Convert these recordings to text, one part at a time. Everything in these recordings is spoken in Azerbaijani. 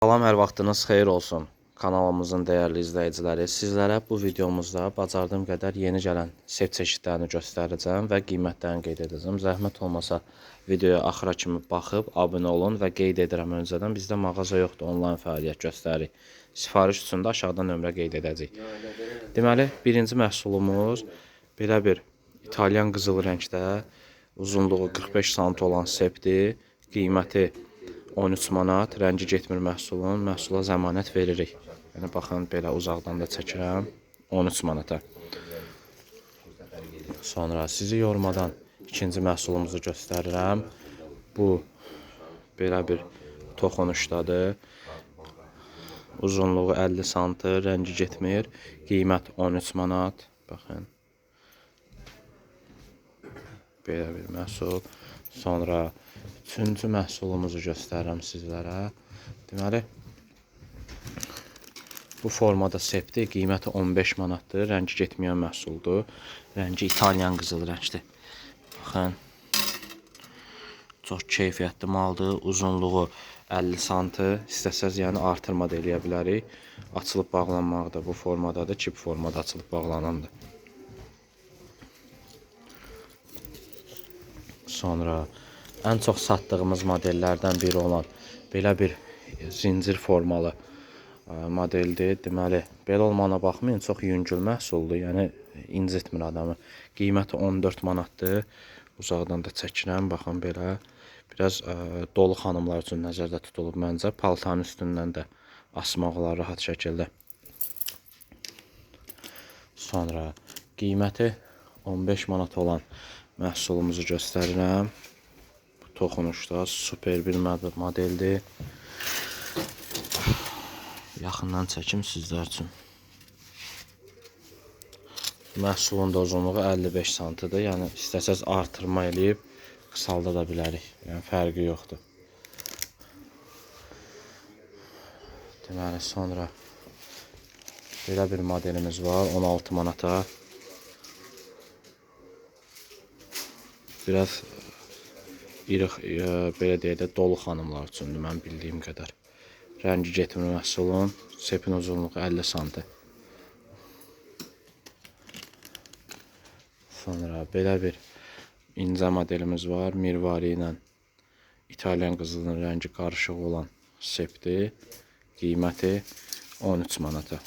Salam, hər vaxtınız xeyir olsun kanalımızın dəyərli izləyiciləri. Sizlərə bu videomuzda bacardığım qədər yeni gələn sep çeşidlərini göstərəcəm və qiymətlərini qeyd edəcəm. Zəhmət olmasa videoya axıra kimi baxıb abunə olun və qeyd edirəm öncədən bizdə mağaza yoxdur, onlayn fəaliyyət göstəririk. Sifariş üçün də aşağıda nömrə qeyd edəcəyik. Deməli, birinci məhsulumuz belə bir İtalyan qızıl rəngdə uzunluğu 45 sant olan sepdir. Qiyməti 13 manat, rəngi getmir məhsulun, məhsula zəmanət veririk. Yəni baxın, belə uzaqdan da çəkirəm, 13 manata. Sonra sizi yormadan ikinci məhsulumuzu göstərirəm. Bu belə bir toxunuşdadır. Uzunluğu 50 santı, rəngi getmir. Qiymət 13 manat. Baxın. Belə bir məhsul. Sonra üçüncü məhsulumuzu göstərirəm sizlərə. Deməli, bu formada sepdir. Qiyməti 15 manatdır. Rəngi getməyən məhsuldur. Rəngi İtalyan qızıl rəngdir. Baxın. Çox keyfiyyətli maldır. Uzunluğu 50 santı. İstəsəz yəni artırma da eləyə bilərik. Açılıb bağlanmağı da bu formadadır. Kip formada açılıb bağlanandır. Sonra ən çox satdığımız modellərdən biri olan belə bir zincir formalı modeldir. Deməli, belə olmağına baxmayın, çox yüngül məhsuldur. Yəni incitmir adamı. Qiyməti 14 manatdır. Uzaqdan da çəkirəm. Baxın belə. Biraz dolu xanımlar üçün nəzərdə tutulub məncə. Paltarın üstündən də asmaq olar rahat şəkildə. Sonra qiyməti 15 manat olan məhsulumuzu göstərirəm. Bu toxunuşda super bir modeldir. Yaxından çəkim sizlər üçün. Məhsulun da uzunluğu 55 santıdır. Yəni istəsəz artırma eləyib qısalda da bilərik. Yəni fərqi yoxdur. Deməli, sonra belə bir modelimiz var. 16 manata. Biraz iri, belə deyək də, dolu xanımlar üçündür mən bildiyim qədər. Rəngi getmir məhsulun. Sepin uzunluğu 50 santı. Sonra belə bir incə modelimiz var. Mirvari ilə İtalyan qızılının rəngi qarışıq olan sepdir. Qiyməti 13 manata.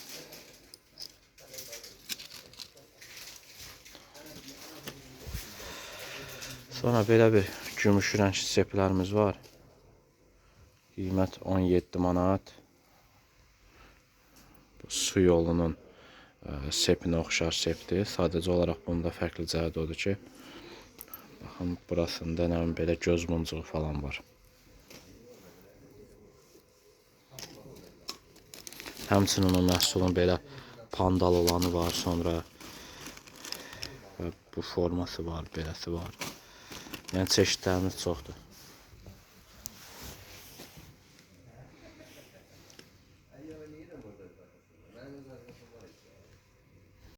Sonra belə bir gümüş rəng seplərimiz var. Qiymət 17 manat. Bu su yolunun sepinə oxşar sepdir. Sadəcə olaraq bunda fərqli cəhət odur ki, baxın burasında nə belə göz muncuğu falan var. Həmçinin o məhsulun belə pandal olanı var, sonra bu forması var, beləsi var. Yəni çeşidlərimiz çoxdur.